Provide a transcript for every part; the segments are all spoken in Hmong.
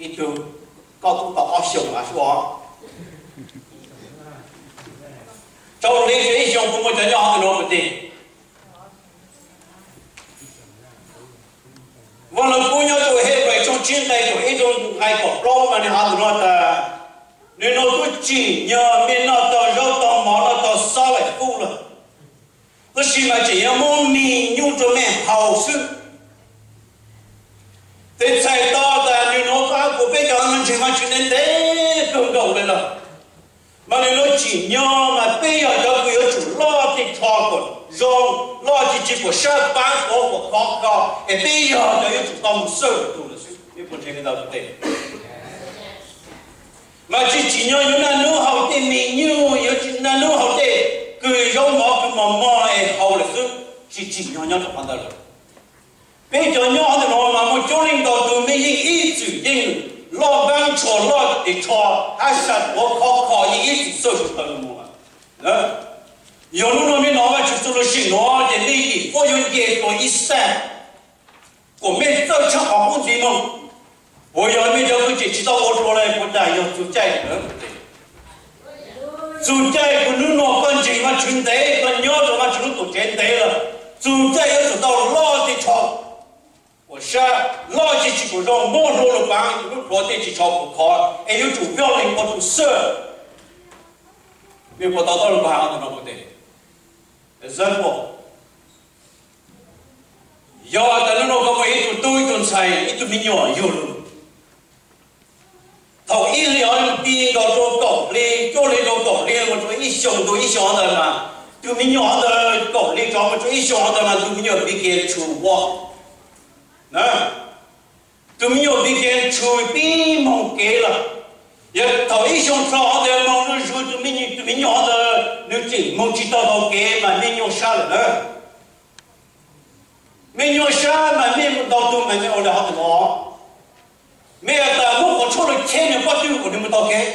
Ib tug koj kuj tau ob xyoos mas sua, rau li ib xyoos kuv muaj cov nyob hov ntawm no puas tij? Vaj Lug Kub nyob rau Hebraes tshooj tsib nqe kaum ib rau nqe kaum plaub mas nws hais ntawm no tas, nws no twb tsim nyog mej noj tau zaub tau mov noj tau xab vaim kub lawm, tab sis mas tseem yuav muab mis nyuj rau mej haus xwb. Tes txhais tau tas nws no koj kuv peb cov no ntseeg Vajtswv ntev ntev kawg nkaus li lawm, mas nws no tsim nyog mas peb yog cov kws yuav tsum loj tej tsho kom zoo, loj tsis tsis puas sab paab, puas khov kho, es peb yog cov yuav tsum tau mus xwb tus lawm xwb. Peb puas ntseeg li ntawd tes? Mas tsis tsim nyog yuav naj nub haus tej mis nyuj, yuav tsis naj nub haus tej kws zaub mov kws mos mos es haus lawm xwb, tsis tsim nyog nyob rau qhov ntawd lawm. Peb cov nyob ntawm no mas muaj coob leej ntau tus mej yeej ib txwm yeej loj npaab tsho, loj tes tsho, hab sab puas khov kho yeej ib txwm xwb tsis tau mus. Yog hnub no mej hnov Vajtswv txuj lug sim nuav ces mej yim puab yuav nce tuas ib sab, kuas mej txawj tshaj qhov qub ntxiv moog. Puas yog mej cov kws tseem tsis tau ua dua le puas tas yog txug caij? Txug caij kws hnub no koj ntseeg Vajtswv ntev, koj nyob rau Vajtswv lub tuam tsev ntev lawm, txug caij yuav tsum tau loj tej tsho, puas sab, loj tsis tsis puas zoo, muab hlua lug paab, lub plhuav tej tsis tsho puas khov es yuav tsum voj leeg ua tus xwb. Mej puas tau taub lug paab ntawm no puas tes? Example, yog tas hnub no koj muaj ib tug tub ib tug ntxhais ib tug me nyuam yug lug, thaum ib hlis ho ti nkaus rua kaum hli, cuaj hli rua kaum hli mus rua ib xyoos, tus ib xyoos ntawd mas tus me nyuam ntawd kaum hli rov mus rua ib xyoos ntawd mas tus me nyuam begin to walk. Tus me nyuam begin to pib moog kev lawm. Yog thaum ib xyoos rov ntawd moog zuj zus tus me nyuam, tus me nyuam ntawd nws tseem moog tsis tau taug kev mas mej nyuaj sab lawm na. Mej nyuaj sab mas mej mus ntaus tug mas mej ua le hov ntawm no, mej tas muab qhov tshuaj lug cheb nws pob tw kom nws mus taug kev.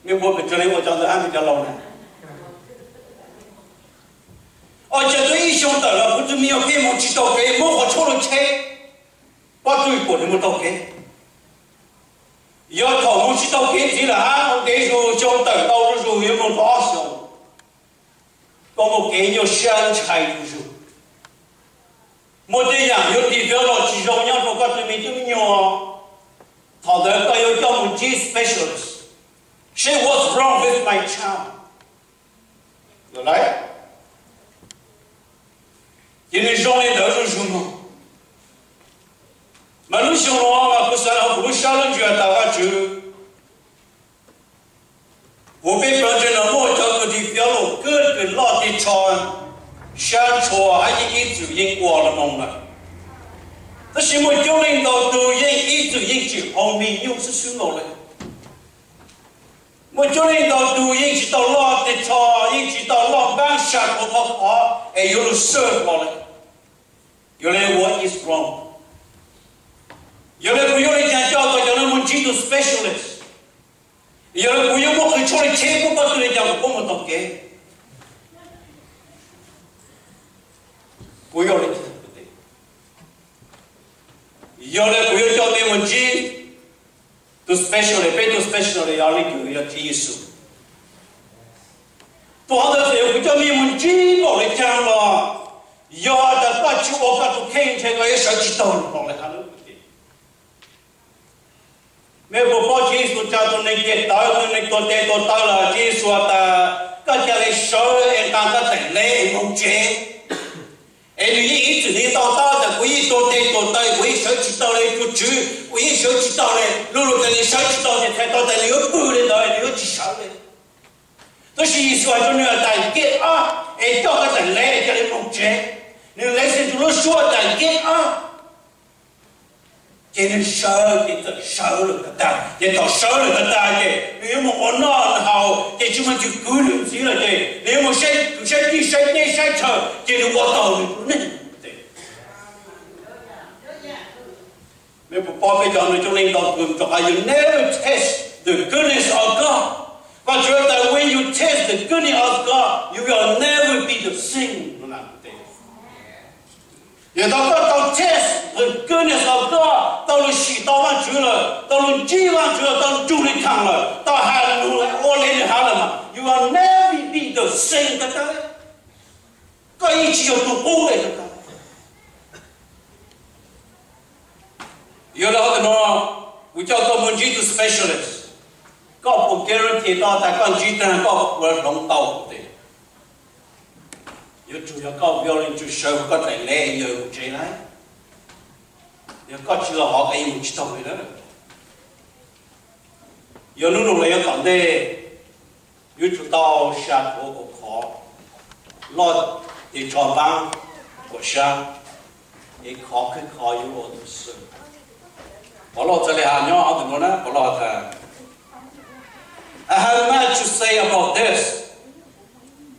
Mej puas pem tsawg leej ua cov ntawd hab mej cov laus na? Ua cas tau ib xyoos tawm los kuv tus me nyuam pheej mus tsis taug kev, muab qhov tshuaj lug cheb pob tw kom nws mus taug kev. Yog thaum mus tsis taug kev ntxiv lawm hab, ntev zug xyoo tawm ntau zuj zus yuav moog rua ob xyoos, koj muaj kev nyuaj sab ntshai zuj zus. Muaj tej yaam yuav develop tsis zoo nyob rua koj tug me tub me nyuam, thaum ntawd koj yuav coj mus ntsib specialist. Say, what's wrong with my child? Ces nws zoo li ntawd zuj zus moog. Mas lub xyoo no mas kuv xaav hauv kuv lub sab lub ntsws tas Vajtswv, kuv peb plawv ntseeg no muaj cov kws develop kws loj tej tsho, sab ntshua hab yeej ib txwm yeej ua lug moog lawm. Tab sis muaj coob leej ntau tug yeej ib txwm yeej tseem haus mis nyuj xwb xwb nkaus le. Muaj coob leej ntau tug yeej tsis tau loj tej tsho, yeej tsis tau loj npaab sab puas khov khov es yuav lug serve los le. Yog le what is wrong? Yog le kuv yuav le caag coj tau cov no mus ntsib tug specialist? Yog le kuv yuav muab qhov tshuaj lug cheb puab pob tw le caag kuas puab mus taug kev? Kuv yuav le caag? Yog le kuv yuav coj mej mus ntsib tug specialist, peb tug specialist yog leej twg? Yog Tswv Yexus. Thaum ntawd kuv coj mej mus ntsib npaum le caag los yog tas koj tsis ua koj tug kheej ntshe koj yuav sawv tsis taug lug los le hab. Mej puas paub Tswv Yexus tsa tug neeg ceg tawv, tug neeg tuag tes tuag taw los Tswv Yexus has tas koj ca le sawv es nqa koj daim leb es moog tsev. Es nws yeej ib txwm nws tau taub tas kuv yeej tuag tes tuag taw, kuv yeej sawv tsis tau le, tus Tswv, kuv yeej sawv tsis tau le. Lu lug tas nws sawv tsis tau ces txhais tau tas nws yuav pw le ntawd, nws yuav tsis sawv le. Tab sis Yexus has rua nws tas get up, es coj koj daim leb ca le moog tsev. Nws lexes tus lub suab tas get up. Ces nws sawv, ces txawm sawv lawm tag tag, ces thaum sawv lawm tag tag ces nws yuav mus ua noj haus, ces tsis muaj leej twg kwv nws ntxiv lawm, ces nws yuav mus saib kwv saib tij saib teb saib chaw, ces nws ua tau nws lub neej. Mej puas paub peb cov no coob leej ntau tug rov qab you never taste the goodness of God. Koj tsuas tas when you taste the goodness of God, you will never be the same. Yog thaum koj tau taste Qhov kawg niag xav koj tau lug sim tau Vaajtswv lawm, tau lug ntsib Vaajtswv lawm, tau nrug nwg khaam lawm, tau has lug ua le nwg has lawm mas you will never be the same rov qab. Koj yeej tsis yog tug qub le rov qab. Yog le hov ntawm no, kuv coj koj moog ntsib tug specialist, koj puas guarantee tau tas koj ntsib taag koj puas hloov tau tes? Yuav tsum yog koj violin tsw sawv koj daim le yawg mus tsev lawm. Yog koj tsis los hov koj yeej mus tsis taug li lawm. Yog nub nua los yog tom ntej, yuav tsum tau sab tuav kuas khov loj, tes tsho npaab kuas sab, es khov kawg khov yuav ua tug xwb. Pov Lauj txawm le has nyob hov ntawm no na, Pov Lauj has tas, I have much to say about this,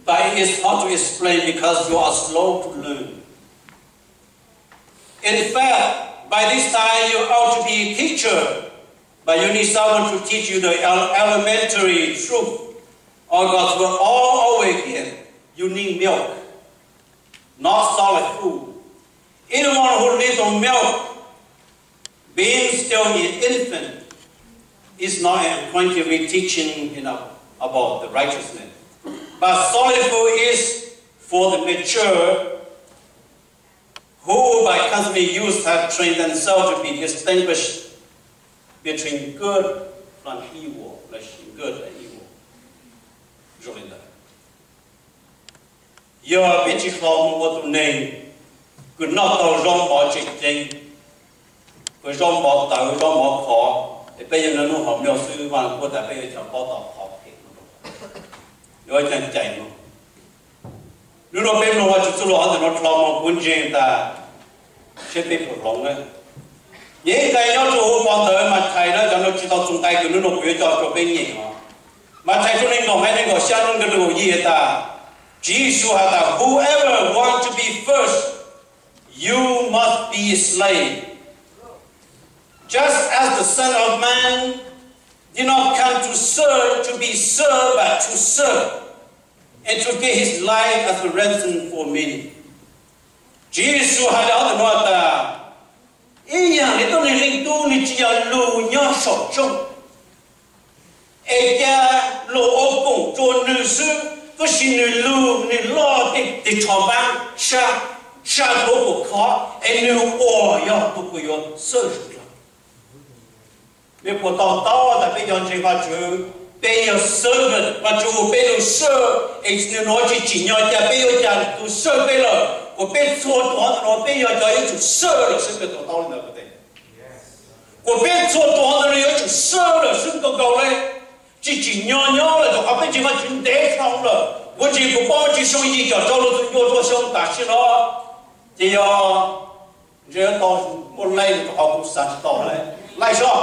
but it is hard to explain because you are slow to learn. In fact, by this time you ought to be a teacher, but you need someone to teach you the ele- elementary truth or gospel all over again. You need milk, not solid food. Anyone who needs milk, being still an infant, is not acquainted with teaching enough about the righteousness. But solid food is for the mature, who by customary use have trained themselves to be distinguished between good from evil, good and evil. Zoo li ntawd. Yog peb tsis hloov moog ua tus neeg kws noj tau zaub mov tseem ceeb, kws zaub mov tawv zaub mov khov, es peb yuav noj nub hom nyuj xwb, Vaaj Lug Kub tas peb yuav cov pob tw khov phem, yuav cov cai no. Nub nua peb mloog Vaajtswv txuj lug hov ntawm no dlhau moog kuv ntseeg tas seb peb puas hloov na. Nyeem nqai nyob rua huv qhov ntawd Mathais na, cov no tsis tau txug nqai kws nub nua kuv yuav coj rua peb nyeem os. Mathais rua neeg nkaum nqai neeg nkaum xya, neeg nkaum yim tas, Tswv Yexus has tas, whoever want to be first, you must be slave. Just as the Son of Man did not come to serve, to be served, but to serve, and to give his life as a ransom for many. Tswv Yexus has le hov ntawm no tas, ib yaam le tuab neeg leej tub nwg tsis yog lug nyob saum tsooj es ca lug ua koom rua nwg xwb, tab sis nwg lug nwg loj tej tes tsho npaab sab, sab tuav kuas khov es nwg ua yog tug kws yuav xwb zoo dlawg. Peb puas to taub tas peb cov ntseeg Vaajtswv, peb yog servant, Vaajtswv ua peb lug xwb, es nwg nuav tsis tsim nyog ca peb yuav ca tug xwb peb lawm, kuas peb txhua tug hov ntawm no peb yog cov yuav tsum xwb lawm xwb, peb to taub li ntawd tes. Kuas peb txhua tug hov ntawm no yuav tsum xwb lawm xwb nkaus nkaus le, tsis tsim nyog nyob lawm rua qhov peb ntseeg Vaajtswv ntev dhau lawm. Kuv ntseeg kuv paub tsib xyoo yim caum rau lug txug ncua rua xyoo tam sim no, ces yog ntshe tau muaj laij rua qhov kuv xav tsis tau lawm. Laij sab,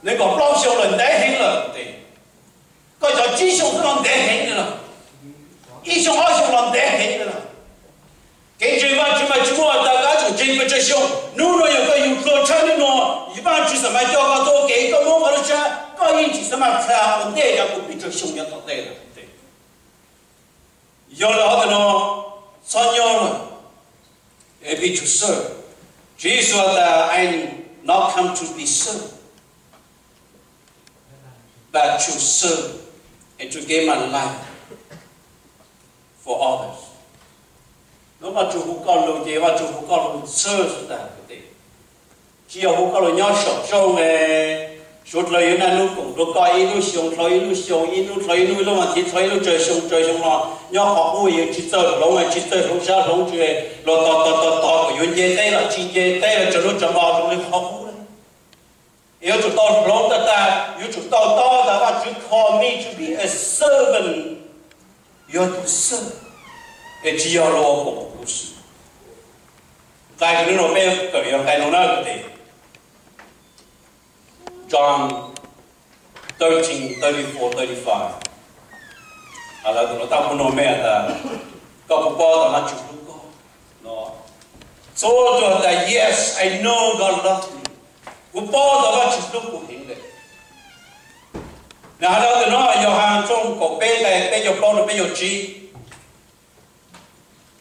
nees nkaum plaub xyoo lawm ntev heev lawm tes. Koj cov tsib xyoo xwb los ntev heev li lawm, ib xyoo ob xyoo los ntev heev li lawm. Kev ntseeg Vaajtswv mas tsis muaj tas koj yuav tsum ntseeg pes tsawg xyoo. Nub nua yog koj yug dlua tshab nub nua, Vaajtswv xav mas coj koj tuaj kev koj muab koj lub tshab, koj yeej tsis xav mas txhaj ua ntej cov kuv pes tsawg xyoo nyob tom ntej lawm. Yog le hov ntawm no, txhob nyob lawm, be to serve. Tswv Yexus has tas, I not come to be served, but to serve and to give my life for others. Nub Vaajtswv hu koj lug ces Vaajtswv hu koj lug txhawb xwb tas tes, tsis yog hu koj lug nyob saum tsooj le. Suav dlawg yuav naj nub koom rua koj ib lub xyoo dlhau ib lub xyoo, ib nub dlhau ib nub, ib lub vas thiv dlhau ib lub, tsawg xyoo tsawg xyoo los nyob qhov qub yuav tsis txawj hloov, tsis txawj hloov sab hloov tsw, los tos tos tos tos kuas yuav nce teb los tsis nce teb los tsawg lub tsawg hmo zoo li qhov qub le. Yuav tsum tau hloov tag tag, yuav tsum tau taub tas Vaajtswv call me to be a servant, yog tug xwb, es tsis yog lug ua koom kuv xwb. Nqai kws nub nua peb kawm yog nqai no na tes. John thirteen thirty-four, thirty-five. Lawv tus no tab kuv nug mej tas, koj puas paub tas Vaajtswv hlub koj? Txhua tug tas, yes, I know God loves me. Kuv paub tas Vaajtswv hlub kuv heev le. Nws has le ntawm no, Yauhas tshooj kaum peb nqai peb caug plaub rua peb caug tsib.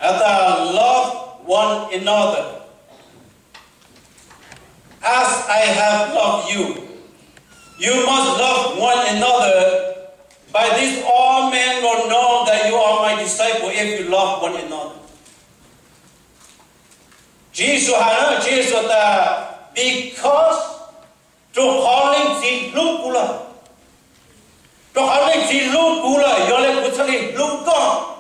Has tas, love one another as I have loved you. You must love one another. By this all men will know that you are my disciple if you love one another. Tswv Yexus hais na, Tswv Yexus tas, because, rau qhov Leej Txiv hlub kuv lawm. Rau qhov Leej Txiv hlub kuv lawm, yog li kuv thiaj li hlub koj.